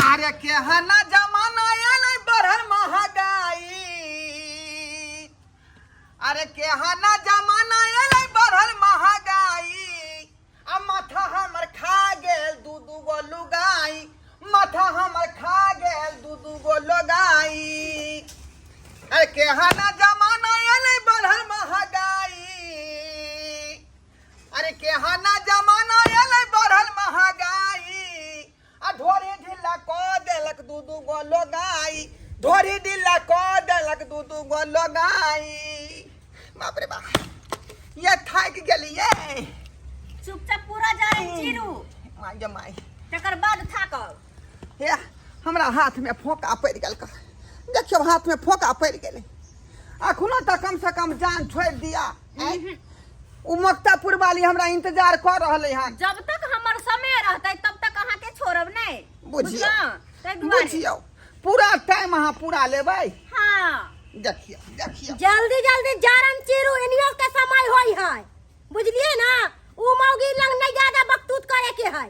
अरे केहन जमाना एलै बढ़ल महगाई। अरे केहन जमाना एलै बढ़ल महगाई, आ माथा हमर खा गेल दू दू गो लुगाई, माथा हमर खा गेल दू दू गो लुगाई। अरे केहन जमाना एलै बढ़ल महगाई, अरे केहन जमाना एलै बढ़ल महगाई, आ ढोरी ढिला कऽ देलक दू दू गो लोगाई, ढोरी ढिला कऽ देलक दू दू गो लोगाई। बाप रे बाप, ये थाकि गेलियै। चुपचाप पूरा जाए चीरू। माय गे माय। तकर बाद थाकब। हे, हमरा हाथ में फोका पड़ि गेल, देखियौ हाथ में फोका पड़ि गेलै। अखनो तऽ कम से कम जान छोड़ि दिया। ओ मुक्तापुर वाली हमरा इंतजार कऽ रहलै हन। जब तक हमर समय रहतै तब तक अहाँ के छोड़ब नहीं। बुझियौ। बुझलहुँ? ताहि दुआरे। बुझियौ, पूरा टाइम अहाँ पूरा लेबै। हाँ। देखियौ देखियौ, जल्दी जल्दी जारन चीरू, एनियो के समय होई है, बुझलिए ना? उ मौगी लंग नहीं ज्यादा बकतूत करे के है।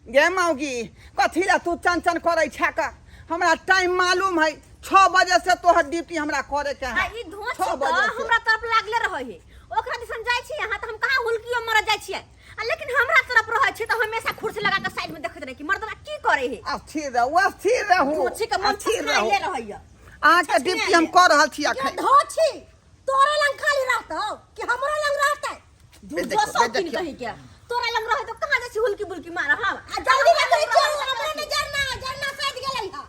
गे मौगी, कथी ला तू चन चन करै छे? का हमरा टाइम मालूम है, 6 बजे से तोहर ड्यूटी हमरा करे के आ है। ई धोत 6 तऽ बजे से। हमरा तरफ लागले रहै है। ओकरा दिसन जाइ छी अहाँ तऽ हम कहाँ हुलकियो मरऽ जाइ छियै, आ लेकिन हमरा तरफ रहै छै तऽ हमेशा खुर्सी लगा के साइड में देखैत रहै कि मर्दवा की करे है। अस्थिर रहू, अस्थिर रहू, धोछी के मन अस्थिर रहू। छछनाइले रहैया। अहाँके ड्यूटी हम कऽ रहल छी अखन। धोछी तोरे लंग खाली रहतौ कि हमरो लंग रहतै? झूठ देखियौ, सौ तीन देखियौ। कहीं के तोरा लंग रहे तो कहाँ जाइ छी हुलकी बुलकी मारऽ हम? आ जल्दी लकड़ी चोरू, हमरा ने जरना जरना सैद गेलै हा।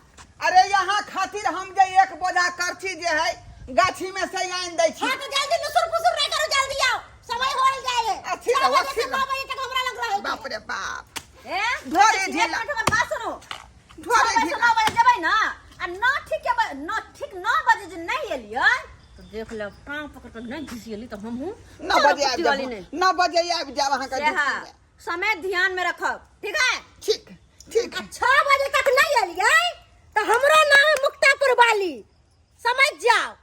अरे यहाँ खातिर हम जे एक बोझा करछी जे है गाछी में से आनि दै छी। हां, तो जल्दी लुसुर फुसुर नहीं करो, जल्दी आओ, समय होल जाए है। अस्थिर छह रहो, बजे से अस्थिर रहो। 9 बजे तक हमरा लग रहे। बाप रे बाप। ए ढोरे एक ढीला। मिनट, हमर बात सुनू। ढोरे 6 बजे से ढीला। 9 बजे जेबै ना, आ 9 ठीक के 9 ठीक 9 बजे जे नहीं एलियै तो देख लेब, टांग पकड़ के नहीं घिसियली तो हमहूँ 9 बजे आबि कुत्ती वाली जाब। नहीं। 9 बजे आबि जाब अहाँके से हाँ, ड्यूटी में। समय ध्यान में रखब, ठीक है? ठीक ठीक। आ 6 बजे तक नहीं एलियै तो हमरो नाम है मुक्तापुर वाली, समझ जाओ।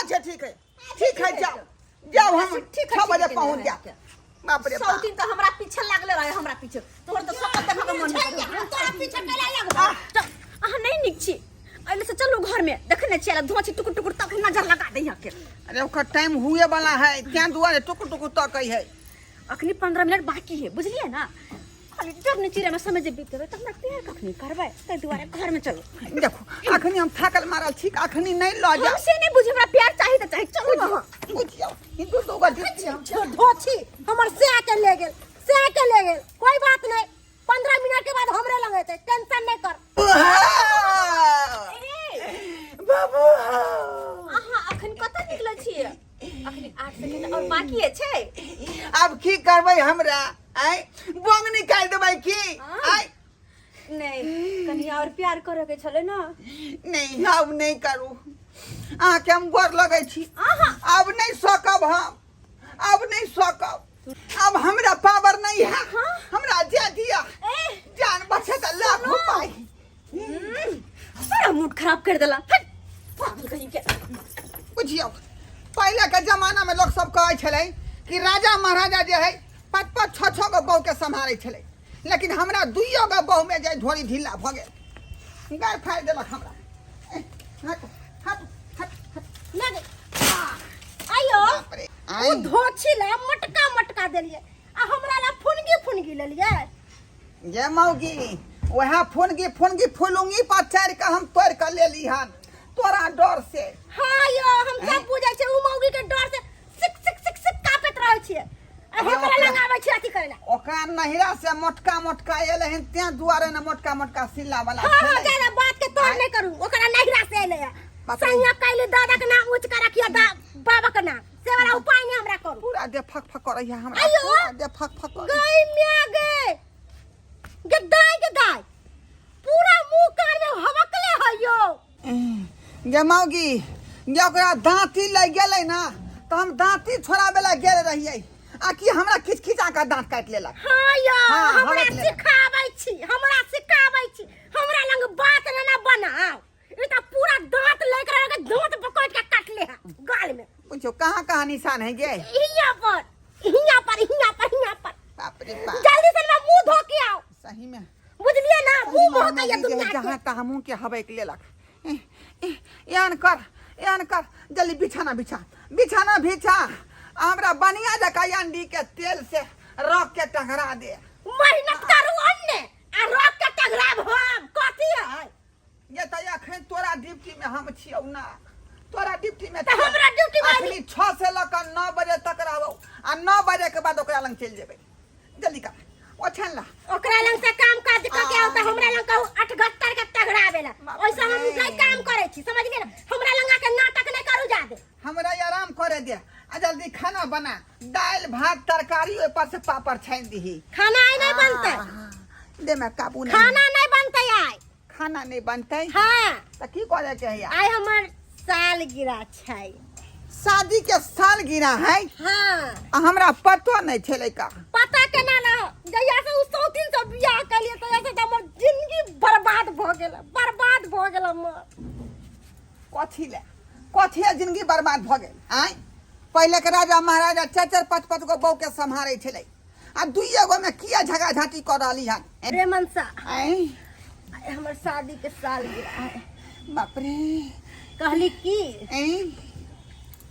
अच्छा ठीक है, ठीक है, जाओ जाओ, हम ठीक है, 6 बजे ठीक है, पहुंच ठीक जाब। है। बाप रे बाप। सौतीन तो हमरा पीछे लागले रहे, हमरा पीछे तोहर तो सकल देखऽ के मन नहीं करे। तोरा पीछे कैला लगबो? चल, अहाँ नहीं नीक छी, एहिले से चलू घर में, देखने छियै धुआं छी टुकुर टुकुर तक नजर लगा दै के। अरे ओकर टाइम हुए वाला है, तें दुआरे टुकुर टुकुर तकै है। अखनी 15 मिनट बाकी है, बुझलियै ना? खाली जब चिड़ै में समय जे बीत देबै तऽ हमरा प्यार कखनी करबै? ताहि दुआरे घर में चलू। देखो, अखनी हम थाकल मारल छी, अखनी नहीं लऽ हम जाओ। से नहीं बुझी, हमरा प्यार चाही तऽ चाही, चलू अहाँ। बुझियौ, ई दू दू गो ड्यूटी हम धोछी हमर से के ले गेल, से के ले गेल। कोई बात नहीं, 15 मिनट के बाद हमरे लग एतै, टेंशन नहीं कर। बाबू। अहाँ अखन कतऽ निकलल छियै? अखन 8 सेकेंड और बाकी छै। आब की करबै हमरा? आय बोंग निकालि देबै की? आय नहीं, कनी और प्यार करे के छले ना। नहीं, आब नहीं करू, अहाँके हम गोर लगै छी। आब नहीं सकब हम, आब नहीं सकब, आब हमरा पावर नहीं है। हमरा जे दिया, जान बचे तऽ लाखों पाई। सारा मूड खराब कर देला, हट, पागल कहीं के। बुझियौ, पहिले के जमाना में लोग सब कहै छलै कि राजा महाराजा जे है 5 5 6 6 गो बहू के सम्हारै छलै, लेकिन हमरा दुइयो गो बहू में जे ढोरी ढीला भऽ गेल, गाय फाड़ि देलक हमरा। ए, हट हट हट हट। लगे आइयो। बाप रे। ओ आइ धोछी ला मटका मटका देलिए आ हमरा ला फुनगी फुनगी लेलिए। गे मौगी, वएह फुनगी फुनगी फुलुंगी पर चढ़ि कऽ हम तोड़ि कऽ लेली हन तोरा डर से। हाँ यो, हम सब बुझै छियै, उ मौगी के डर से सिक सिक सिक सिक कांपैत रहै छियै आ हमरा लग आबै छै अथी करै ला। ओकरा नहिरा से मोटका मोटका एलै हन, तें दुआरे ने मोटका मोटका सिल्ला वाला हाँ हाँ। छलै। ज्यादा बात के तोड़ नहीं करू, ओकरा नहिरा से एलै है। बाप रे। सैया कैली दादा के नाम ऊंच कर रखियो, दा बाबा के नाम से वाला उपाय नहीं हमरा करू। पूरा देह फक फक करैया हमरा। आइयो। पूरा देह फक फक करैया। गई म्या गे गे दाई गे दाई, पूरा मुंह कान में हवकले है यो। गे मौगी गे, ओकरा दाँती लागि गेलै ना तऽ हम दाँती छोड़ाबै लए गेल रहियै आ कि हमरा खिच खिचा कऽ दाँत काटि लेलक। हाँ यो। हाँ, हमरा हवकले। सिखाबै छी, हमरा सिखाबै छी, हमरा लंग बात न ना बनाओ। ई त पूरा दांत लेकर रह के दांत पकड़ के काट ले है गाल में। पूछो कहाँ कहाँ निशान है गे? हियां पर, हियां पर, हियां पर, हियां पर। बाप रे बाप। जल्दी से ना मुंह धो के आओ। सही में। बुझलियै ना मुंह महकैया दुनिया के। जहाँ तहाँ मुँह के हबैक लेलक। एह, एह, एहन कर, एहन कर, जल्दी बिछाना बिछा, बिछाना बिछा, हमरा बढ़िया जकाँ अंडी के तेल से रख के टंगरा दे। मेहनत करू अन्ने आ रख के टंगराब हम कथी है? ये तऽ अखन तोरा ड्यूटी में हम छियौ ना, तोरा ड्यूटी में तऽ हमरा ड्यूटी में अखनी 6 से लऽ कऽ 9 बजे तक रहबौ आ 9 बजे के बाद ओकरा लग चलि जेबै। जल्दी कर, ओछान ला। ओकरा लग से काम काज कऽ के आउ तऽ हमरा लग कहू अठगत्तर के तगड़ाबे ला। ओइसे हम नहीं काम करै छी, समझ गेल? हमरा लग आके नाटक नहीं करू जादे। हमरा आराम करे दे आ जल्दी खाना बना, दालि भात तरकारी, ओहि पर से पापड़ छानि दीही। खाना आइ नहीं बनतै। दे में काबू नहीं। खाना नहीं बनतै आइ। खाना नहीं बनतै? हाँ। तऽ की करे के है? आइ हमर सालगिरह छै। शादी के सालगिरह है? हाँ। आ हमरा पतो नहीं छलै का। पता केना ना, जहिया से उ सौतीन से बियाह केलियै तहिया से तऽ हमर जिंदगी बर्बाद भऽ गेल, बर्बाद भऽ गेल हमर। कथी ले, कथी ले जिंदगी बर्बाद भऽ गेल? आँय, पहिले के राजा महाराजा चारि चारि पाँच पाँच गो बहू के सम्हारै छलै आ दुइये गो में किया झगड़ा झांटी कऽ रहली हन? रे मनसा। आँय? आइ हमर शादी के सालगिरह है। बाप रे। कहली की आँय?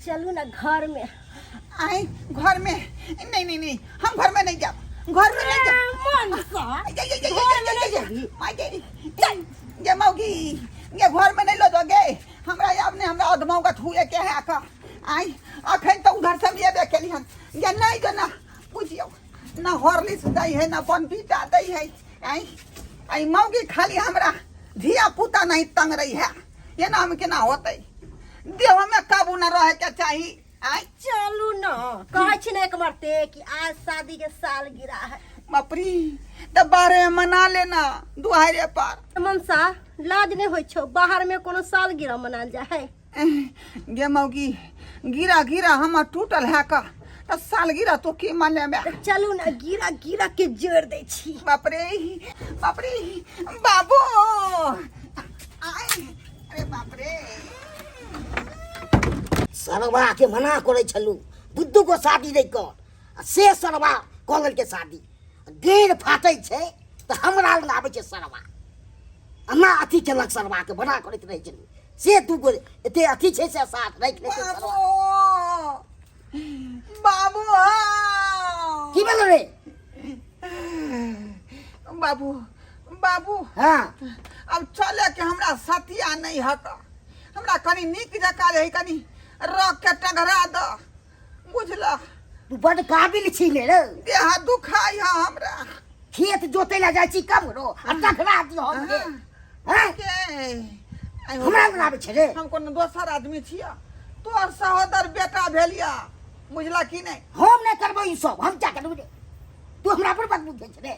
चलू ना घर में। आँय घर में? नहीं नहीं नहीं, हम घर में नहीं जाब, घर में नहीं जाब। मनसा। ये, ये, ये, ये, ये, ये, ये, माय गे, ये, ये मौगी, ये घर में नहीं लो दोगे। हमरा आब ने हमरा अधमौगा छुए के है का। आँय, अखन तो उधर से हम एबे केली हन। ये नहीं जो ना, बुझियौ, ना हॉर्लिक्स दै है, ना बॉर्नवीटा दै है। आँय, आइ मौगी खाली हमरा धिया पुता नहीं तंग रही है। ये ना हम केना होतै? देह में काबू न रहे के चाही। आँय? चलू ना, कहै छी ना एक मरते कि आज शादी के सालगिरह है। बापरी, तऽ बारह मना लेना दुआरे पर। मनसा, लाज नहीं होइ छौ, बाहर में कोनो सालगिरह मनाल जाय है? गे मौगी, गिरा गिरा हमर टूटल है का, तऽ सालगिरह तो की मनेबे? तऽ चलू ना, गिरा गिरा के जोड़ दै छी। बाप रे बाप रे, बाबू आय, अरे बाप रे। सरवा के मना करै छलू दू दू गो शादी नहि कर, आ से सरवा कऽ लेलकै शादी। देर फाटै छै तऽ हमरा लग आबै छै सरवा, एना अथी केलक सरवा के, मना करैत रहै छलू से दू गो एते अथी छै से साथ राखि लै छै सरवा। बाबू, बाबू। की भेल रे? बाबू, बाबू। हाँ। अब चले के हमरा सतिया नहीं हक, हमरा कनी नीक जकाँ रही, कनी रख के टघरा द, बुझल? तू बड काबिल छी ने रे। देह दुखाइ है हमरा। खेत जोतै लए जाइ छी कम रो आ टघरा दियौ हम रे। हाँ? के? हमरा लग आबै छै रे। हम कोनो दोसर आदमी छियै, तोहर सहोदर बेटा भेलिया, बुझला की नहि? हम नहि करबै ई सब, हम क्या करबै रे? तू हमरा पर बात बुझै छै रे?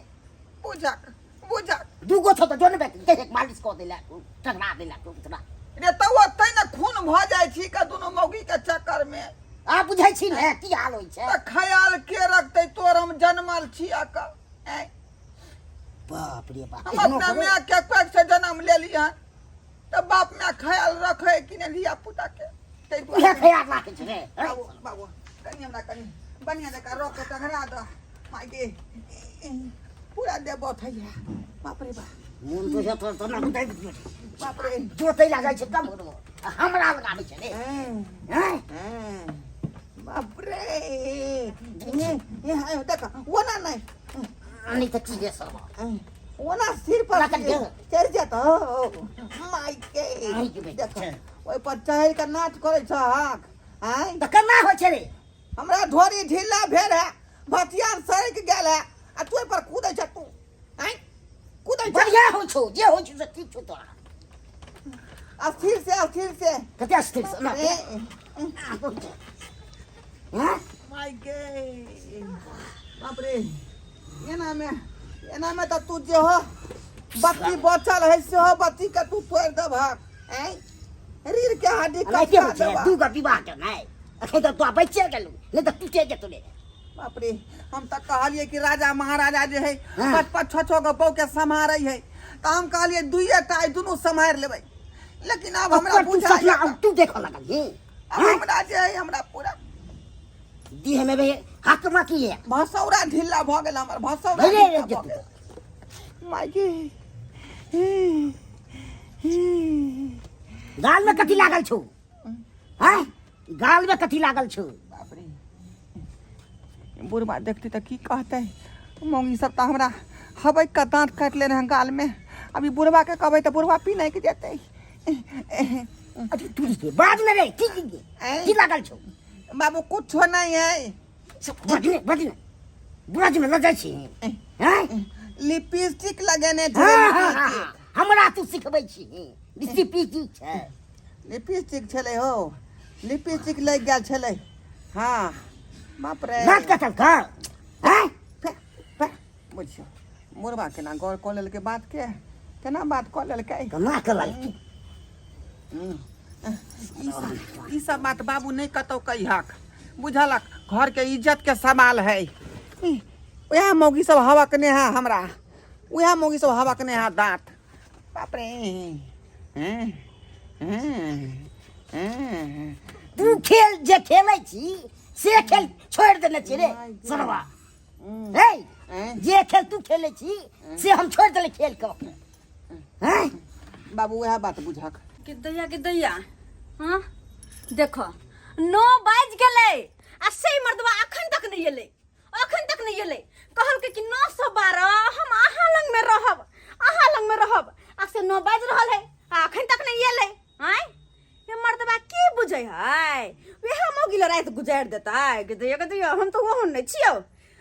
बुझक बुझक। दू गो छौ तऽ जो ने बेटी, एक मालिश कऽ देला, टघरा देला तू तोरा। रे तऽ ओतै ने खून भऽ जाइ छी के दुनू मौगी के चक्कर में। आ बुझै छी ने की हाल होइ छै? तऽ ख्याल के रखतै? तोर हम जनमल छी अक। बाप रे बाप। हम अपना माय के कोख से जन्म लेली हन तऽ बाप माय ख्याल रखै कि नहि धिया पुता के? ताहि दुआरे उएह ख्याल राखै छै रे। बाबू, बाबू, कनि हमरा कनि बढ़िआँ जकाँ रख के टघरा दऽ। माय गे, पूरा देह बथैया। बाप रे बाप। मोन तो हेतौ तऽ ना बुझै दियौ। बाप रे। जोतै लए जाइ छै कम रो आ हमरा लग आबै छै रे। हैं? बाप रे, देख ओना नहि। नहीं तऽ की रे सब? ओना सिर पर लकड़ के। चढ़ि जेतौ माय के। माय के बेटा। देख, ओहि पर चढ़ि कऽ नाच करै छहक? आँय? तऽ केना होइ छै रे? हमरा ढोरी ढीला भेल है, भथियार सड़कि गेल है आ तू ओहि पर कूदै छ तू? आँय, कूदै छ? बढ़िया होइ छौ, जे होइ छौ से ठीक छौ तोरा। अस्थिर से, अस्थिर से। कते अस्थिर से ना? ए, हाँ? माय गे, बाप रे, एना में, एना में तऽ तू जे हो बत्ती बचल है सेहो बत्ती के तू तोड़ि देबहक। आँय, रीढ़ के हड्डी एनाहिते कचका होइ छै देबह। दू गो विवाह के नहि अखन तऽ तोरा बचिए गेलू, नहि तऽ टूटे जेतौ रे। बाप रे, हम तऽ कहलियै कि राजा महाराजा जे है हाँ। पाँच पाँच छः छः गो बहू के सम्हारै है, तऽ हम कहलियै दुइये टा अइ, दुनू सम्हारि लेबै, लेकिन आब हमरा ओकर तू बुझाइए सपना आब तू देखऽ लगलही। आब हमरा जे है हमरा पूरा देह में भे हक मकी है। भसौरा ढीला भऽ गेल हमर, भसौरा भेले ढीला रे भऽ गेल। माय गे। गाल में कथी लागल छौ? हैं, गाल में कथी लागल छौ? बाप रे, बुढ़बा देखते तऽ की कहतै? मौगी सब तऽ हमरा हबैक के दाँत काटि लेने हँ गाल में। अभी बुढ़बा के कहबै तऽ बुढ़बा पी नहि के जेतै। अरे तू के बाज ने रे, की की की लागल छौ? बाबू, कुछो नहीं है। बाज ने, बाज ने, बाज ने, लजै छी हैं? लिपस्टिक लगेने छलै। हाँ, हाँ, हाँ, हाँ। हमरा तू सिखबै छी लिपस्टिक छै? लिपस्टिक छलै हो, लिपस्टिक लागि गेल छलै। हाँ, बाप रे। दाँत कटल कर हैं? फे, फे, बुझियौ बुढ़बा केना गौर कऽ लेलकै बात के, केना बात कऽ लेलकै। केना कऽ लेलकै? ई सब बात बाबू नहि कतौ कहिहक, बुझलक? घर के इज्जत के सवाल है। उएह मौगी सब हवक ने है हमरा, उएह मौगी सब हवक ने है दाँत। बाप रे, हैं, हैं, हैं। तू खेल जे खेलै छी से खेल छोड़ि देने छी रे सरवा। हे, जे खेल तू खेलै छी से हम छोड़ि देले खेल के, हैं? बाबू, उएह बात बुझक। के दैया, के दैया, हाँ देखो, 9 बाजि गेलै आ से मर्दवा अखन तक नहीं एलै, अखन तक नहीं एलै। कहलकै कि 912 हम अहाँ लग में रहब, अहाँ लग में रहब, आ से 9 बाजि रहल है आ अखन तक नहीं एलै। आँय, ये मर्दवा की बुझै है? वएह मौगी लए राति गुजारि देतै? के दैया, के दैया, हम तऽ ओहन नहि छियौ।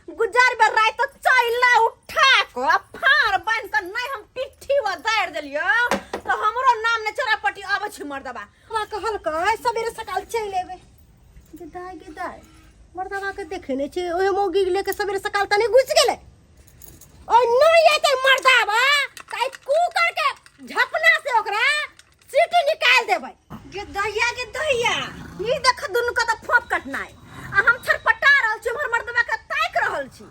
गुजार बेर राति तऽ चैला उठा कऽ आ फाड़ बान्हि कऽ नहि हम पिट्ठी वा दारि देलियौ तऽ हमरो नाम नहि चोरापट्टी अबै छै मर्दबा। हमरा कहलकै सबेरे सकाल चलि एबै। गे दाइ, गे दाइ, मर्दबा के देखे नहि छै। ओहे मौगी के लेके सबेरे सकाल तनी घुसि गेलै। ओइ नहि एतै मर्दबा तऽ आइ कुकर के झपना से ओकरा सीटी निकालि देबै। गे दैया, गे दैया, ई देख दुनू के तऽ फोप कटनाइ आ हम छटपटा रहल छी, उम्हर मर्दबा के ताकि रहल छी।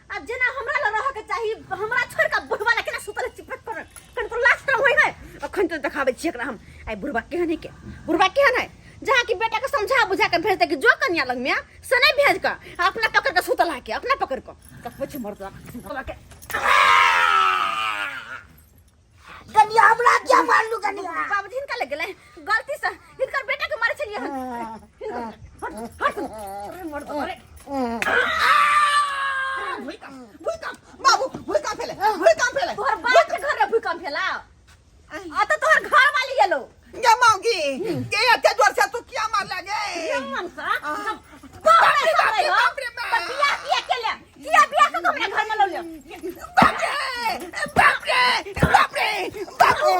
आ जेना हमरा लग रहऽ के चाही, हमरा छोड़ि कऽ बुढ़वा लग केना सुतल चिपक कर कन तो लास्ट होय है। अखन तो देखाबै छी एकरा हम आइ। बुढ़वा केहन है के, बुढ़वा केहन है? जहाँ कि बेटा के समझा बुझा के भेज दे कि जो कन्या लग में, से नहीं भेज के अपना पकड़ के सुतल है के अपना पकड़ के तब पूछ मर्दबा के। कनिया, हमरा क्या मारलू कनिया? बाबूजी हिनका लग गेलै गलती से, हिनकर बेटा के मारे छलियै हन। हट हट, अरे मर्द, अरे भूकंप, भूकंप बाबू, भूकंप भेलै, भूकंप भेलै। तोहर बाप के घर में भूकंप भेला आ तो तोहर घर वाली गेलो। गे मौगी गे, एते जोर से तू किया मार लगे? मन सा बाप रे, बाप रे, बाप रे, त बियाह किया केले? किया बियाह के हमरा घर में लौले? बाप रे, बाप रे, बाप रे, बाबू,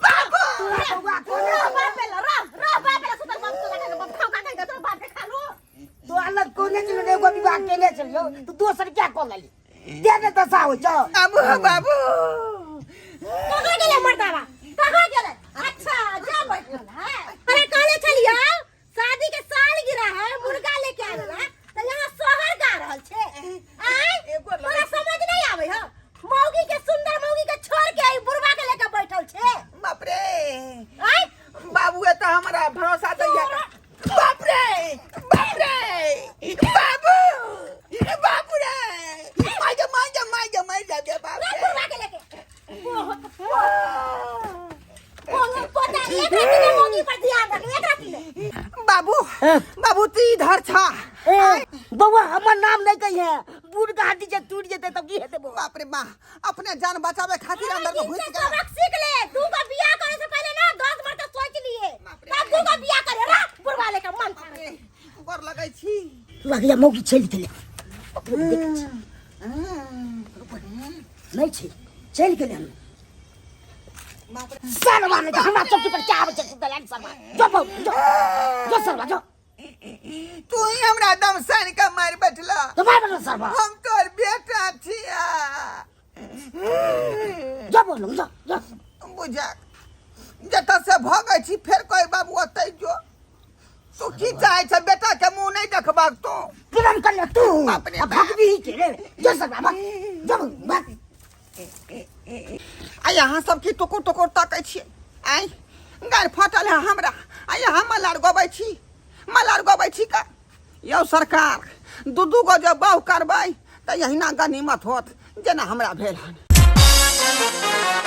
बाबू। रह बाप ला, रह, रह बाप ला सुतल। बाप तोरा के बाप खाओ का का तोरा बाप के खा लो। तो अलग कोने चलो, एगो विवाह केने चलियो तू दोसर क्या कऽ लेली? दे ने दशा होइ छौ। बाबू, बाबू। कहाँ गेलै मर्दावा, कहाँ गेलै? अच्छा, जा बैठल है। अरे कहले छलियो शादी के साल गिरा है, मुर्गा लेके आवे ला, तो यहाँ सोहर गा रहल छे। आय, एगो लड़की- तोरा समझ नहीं आवे हो? मौगी के, सुंदर मौगी के छोड़ के आई बुढ़वा के लेके बैठल छे। बाप रे। आय। बाबू, ये तो हमारा भरोसा दैया। बाप रे, बाप रे, बाबू, बाबू रे, मार जा, मार जा, मार जा, मार जा गे, बाप रे। बुढ़वा के लेके कोनो पता एक राति में मौगी पर ध्यान रख, एक राति में। बाबू, बाबू, तू इधर छा? ए बौआ, हमर नाम नहीं कही है। बूढ़ के हड्डी जे टूट जेतै तब की हेतै बौआ? बाप रे बा, अपने जान बचावे खातिर अंदर में घुस गया। सबक सीख ले। तू का बियाह करे से पहले ना 10 बार तो सोच लिए, बाप रे। तब तू का बियाह करे। रा बुढ़वा लेके मन बाप रे, गोर लगै छी। लगैया मौगी चलि गेलै। देखै छी। नहि छै, चलि गेलै। हम बाप रे। सरवा नहि तऽ हमरा चौकी पर क्या आबै छै सुतल? सरवा, जो बौ, जो, जो सरवा, जो। तू ही हमरा दम सान के मारि बैठला। तो मार बैठल सरवा। हम तोर बेटा छिया। जो बोलू, जो, जो। बुझा जतऽ से भगै छी फेर कहि बाबू ओतै जो। तू की चाहै छ? बेटा के मुंह नहीं देखबाक तू? प्रेम कर ले तू। बाप रे आ बाप। भगबी के रे? जो सरवा, भाग, जो भाग। आ यहाँ सब की टुकुर टुकुर तकै छियै? आँय, गारि फटल है हमरा आ यहाँ मलार गबै छी, मलार गबै छी का? यौ सरकार, दू दू गो जब बाहु करबै तऽ एहिना गनीमत होत जेना हमरा भेल हन। है।